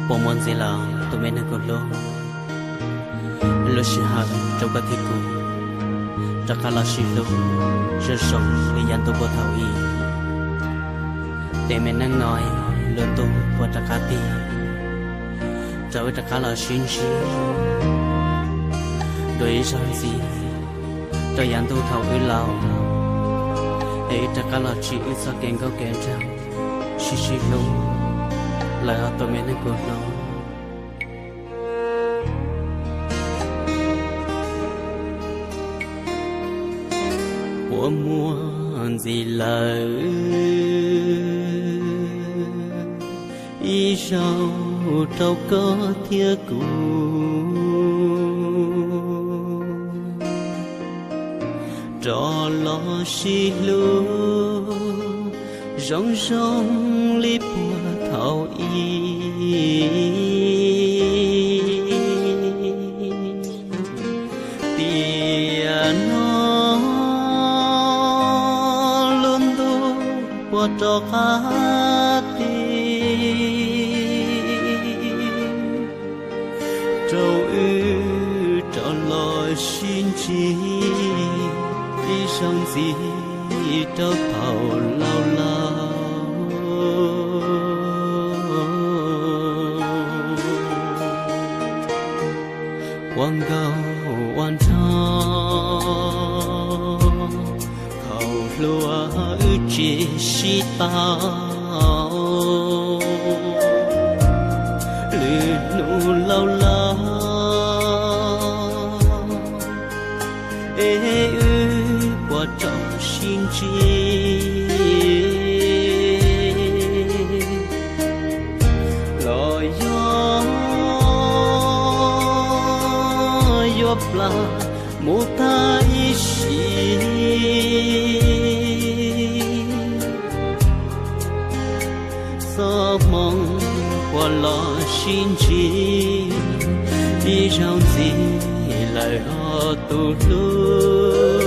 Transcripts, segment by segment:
Puas muaj ntxiv lawm tus me neeg kuv hlub, lub sij hawm rau koj thiab kuv rov qab los sib hlub zoo zoo li yav ntuj puag thaum ub? Tej me neej no lub ntuj puas rov qab tig rau wb rov qab los sib ntsib dua ib zaug ntxiv rau yav ntuj thaum wb laus, es wb rov qab los ntsib wb txoj kev nkauj kev nraug sib sib hlub lawm os tus me neeg kuv hlub. Puas muaj ntxiv lawm ib zaug rau koj thiab kuv rov los sib hlub zoo zoo li puag thaum ub? Tiam no lub ntuj puas rov qab tig rau wb rov los sib ntsib ib zaug ntxiv rau thaum laus laus? Ua nkauj ua nraug thaum hluas wb tsis sib tau, lwm hnub laus laus es wb puas rov sib ntsib los yog yuav plam mus tag ib sim? Txoj hmoo puas los sib ntsib ib zaug ntxiv lawm os tus hlub?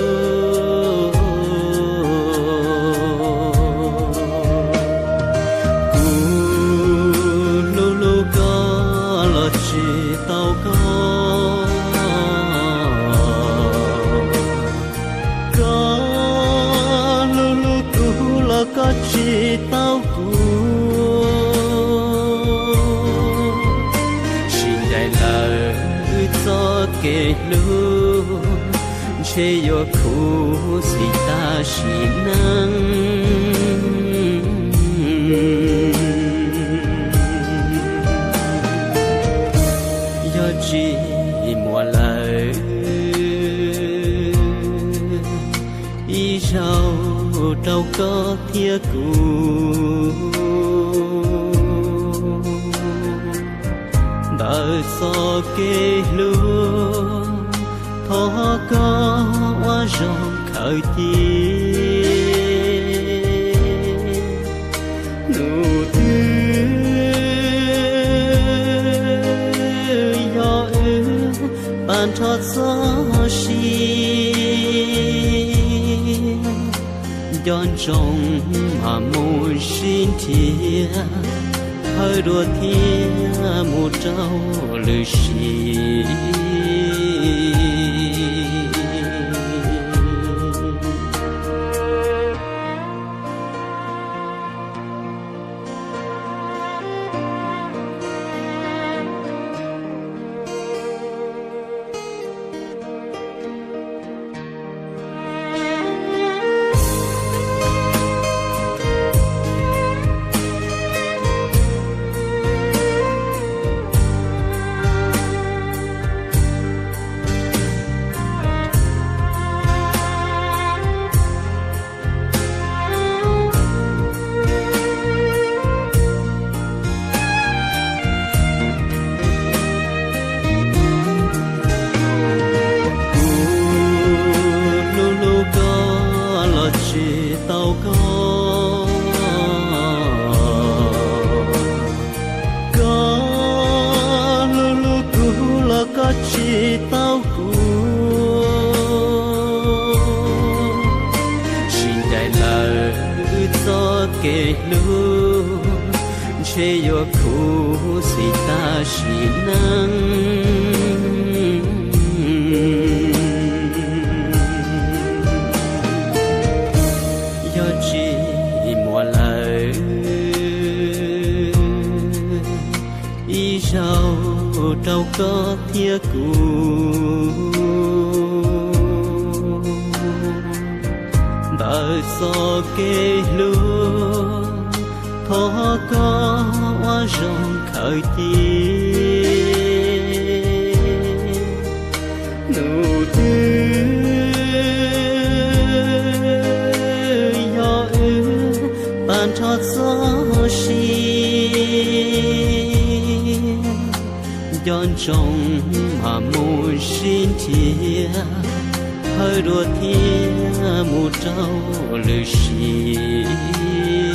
Kuv hlub hlub koj los tsis tau koj, koj hlub hlub kuv los koj tsis tau kuv. Tsis ncaim lawm wb txoj kev hlub, ntshe yuav khuv xim tag sim neej. Yog tsis muaj lawm ib zaug rau koj thiab kuv ntawm txoj kev hlub, thov koj ua zoo khaws cia. Hnub twg yog wb tag nrho txoj sia, nco ntsoov mam mus sib nrhiav, thawj dua thiab mus rau lwm sim. yuav khuv xim tam sim neej. Yog tsis muaj lawm ib zaug rau koj thiab kuv, ntawm txoj kev hlub thov koj ua zoo khaws cia. Hnub twg yog wb tag nrho txoj sia, nco ntsoov mam mus sib nrhiav, thawj dua thiab mus rau lwm sim.